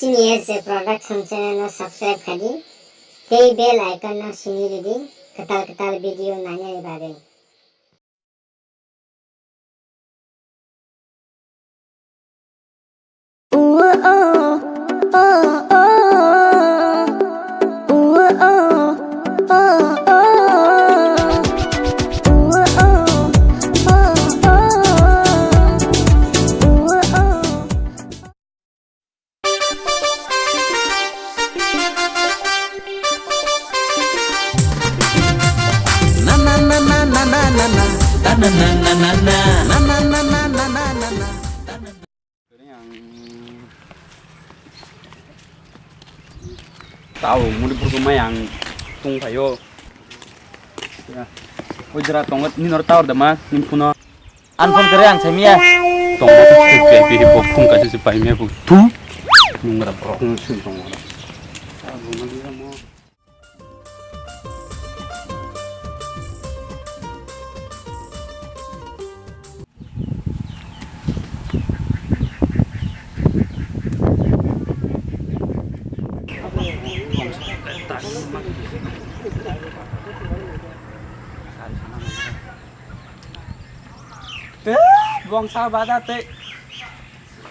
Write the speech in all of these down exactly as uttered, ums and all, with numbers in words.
Nini S J Production channel no subscribe khai di, tei bell icon no sini ridi, kwtal kwtal video nainani bagwi. Tao muri burgo mai ang tung phaio. Oi jora tongo nini oro tower dama nini phone o. An phone kare ang saimia. Tong bo tu se pe pe bo phone ka se pai me bu tu. Nungra bro. Phone sin tong. Te bongsa bada te.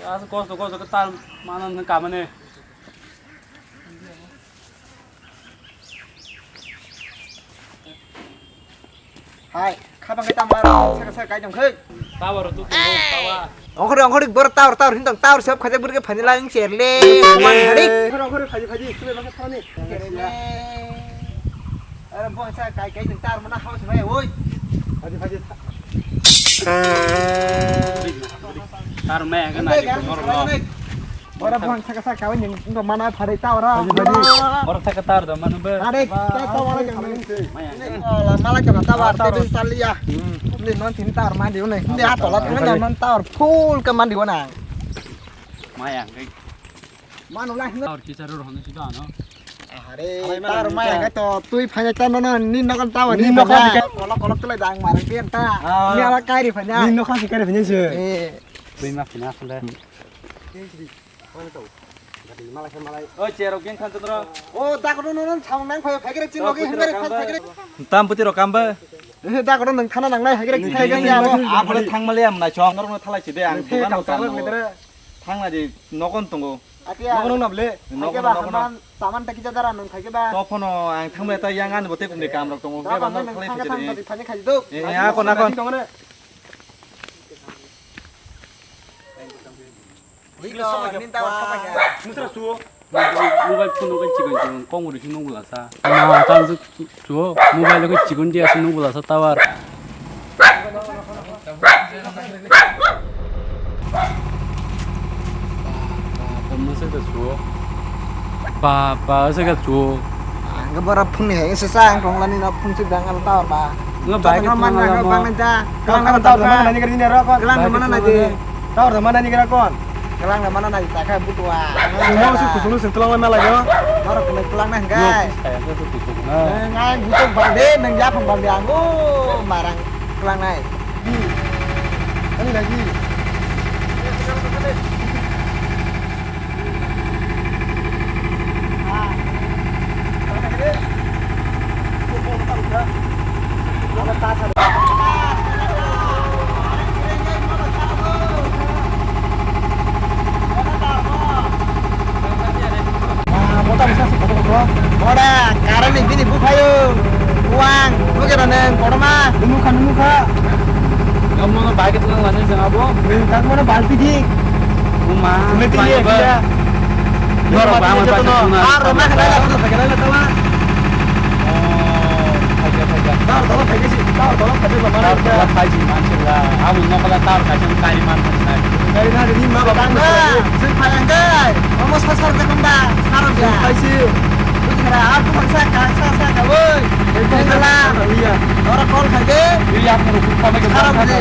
As kosto kosto ke tal manan kamane. Hai, khabang ke tamar, saka saka kai dong khek. Tower tu, tower. Ongkhori, ongkhori, bor tower, tower, hintong tower, sab khaja burke phani lang cherle. Ongkhori, ongkhori, phaji, phaji, sube bangke phani. Are, buang sa kai kai nang tar mana house mai, oi. Phaji, phaji. Tar mai, kan aja, normal. Ora buang sa sa kai nang, nang mana phari ta ora. Phaji, phaji. Ora sa ka tar da mana be. Are, ta ta ora kan. Mala ka ta war te bin salia. Ni non tin tar mandi une. Ni atola kan non tar full ka mandi wana. Maya, kai. Manu lah. Tar kisar ro hanu sida no. Are, tar maya ka to tui phanya ta no no ni no kan ta ni no kan. Kolok kolok tulai dang mar ke ta. Ni ala kai ri phanya. Ni no kan si kai ri phanya se. Eh. Tui ma phina khule. Oi, chero gen khan tro. O, da ko no no chang nang phai phai gre chin logi hingre phai gre. Tam puti ro kam ba. Da ko nang thana nang nai phai gre phai gre ya bo. Apore thang male am nai chong nor no thalai si de ang. Thang na di nokon tongo. Atia. Nokon na ble. Nokon na. Saman ta kija dara nang khai ke ba. To phono ang thang male ta yang an bote kumni kam rok tongo. Ke ba nang thalai si de. Phai khai do. Eh, ya kon na kon. Mobile phone no chikon chikon kong uri si nung bula sa. Ma tan su su mobile ko chikon dia si nung bula sa tower. Ba ba se ka su. Ba ba se ka su. Ang bara phone ni hai se sa ang kong lani na phone se dang al tower ba. Nga bike man na bang da. Kang kang tower man na ni gari ni ro ko. Kang man na di. Tower da mana ni gra kon? Kelang da mana nai ta kha butua. Mo su kusung sing kelang na lagi. Maro kene kelang na hingkai. Saya tu kusung na. Ngai butuk bang de nang ya phang bang de ango marang kelang nai. Ani lagi. Mota bisa sih foto foto. Ora, karani bini buphayo. Uang, nugera neng, korma. Nunu kha, nunu kha. Kamu no bike itu nang lani jeng abo. Neng tak mana balti di. Uma. Sumeti dia. Norok ba amar paisa suna. Ar roma kena la, roma kena la tama. Oh, thaija, thaija. Tar tolo thaija si, tar tolo thaija ba. Tar tolo thaiji mansi la. Abo nokla tar kaisa kari man mansi. Kari na ni ma ba. Tangna, sing phayang kai. Omo sasar ka kanda, saro ja. Thaisi. Bujhara, aku bangsa ka sa sa ka woi. Thaisa la. Iya. Ora call khai de. Iya, aku rukun kami ke. Saro ja.